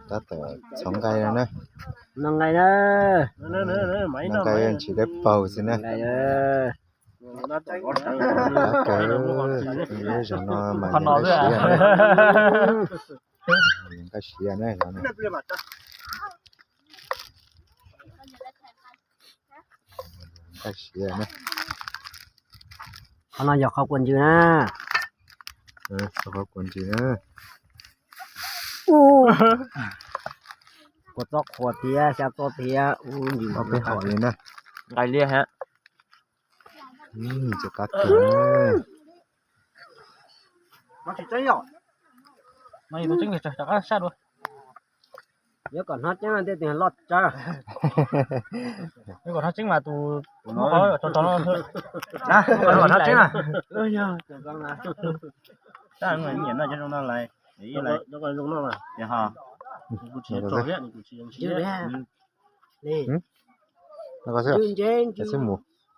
Tab tom txhov nqaij no na. Noj nqaij na. Noj nqaij ntsis dawb paug xwb na. Tab kawg, zaum no mam li nqaij siav na. Nqaij siav na. Qhov no yog qhov kua ntsws na. Qhov kua ntsws na. Kua txob qhuav thiab xya txob thiab ub ntsws peb hom li na. Nqaij liaj ha. Tsis qab kiag. Yuav kom hnov tseeb tej tus loj tsawv. Yuav kom hnov tseeb mas tus tus no tos tos no. Kom hnov tseeb na. Nyiam noj cov zoo no lawm.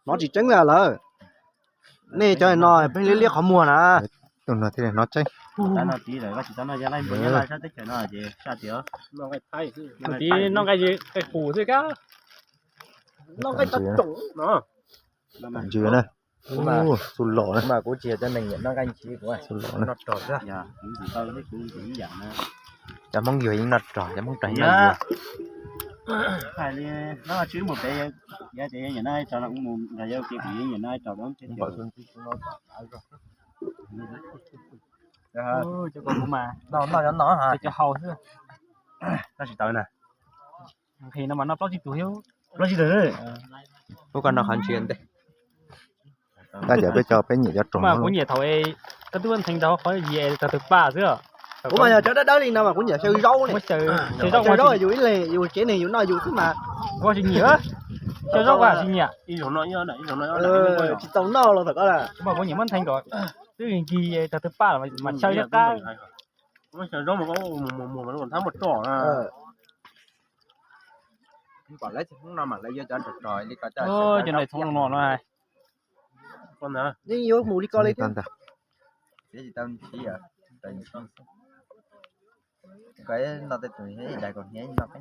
Hnov tsis tseeb lawm. Nej cov no pheej liab liab qhov muag na. Tus no thiaj li hnov tseeb. Tsis tau noj teb chaws no ces saj tias noj nqaij qus xwb kab. Noj nqaij tau tsoom no. Ntsws na. Xu los na. Mas kuv tsis yog cov neeg nyiam noj nqaij ntsis kuv. Xu los na. Cov Hmoob yuag yeej noj rog, cov Hmoob rog yeej noj yuag. Hais li no tsis mus pem, yog tias yog nyiam noj ib rog no kuv mus nrog yog ua ke kuv yeej nyiam noj ib rog no. Cov ko kuv mas noj noj cov no ha, cov haus xwb. Noj tsis tau na. Nqhis no mas noj plaub tsib tug thiab. Plaub tsib tug. Ub, koj noj qhov ntsis ntej. Tab cov peb cov peb nyiam cov rog mas kuv nyiam thaum koj twb nthe rau qhov yim tag tawg paj xwb. Kuv mas yog cov dawb dawb li no mas kuv nyiam xyaw zaub ne. Xyaw zaub yus ib leeg yus tsev neeg yus noj yus xwb mas. Kuv tsis nyiam, xyaw zaub kuv tsis nyiam. Tsis tau noj los thaum koj. Kuv mas kuv nyiam muab nthe kom twb nkig tag tawg paj mas xyaw liab qab. Xyaw zaub mas koj mus mus mus mas thab mus tso na. Kom lawv tsis Hmoob no mas lawv yuav cov rog rog li ko coj. Cov ntawm txhoov no no. Yeej yuav mus li ko li thiab. Noj tej tus ib daig kaus hniav noj peb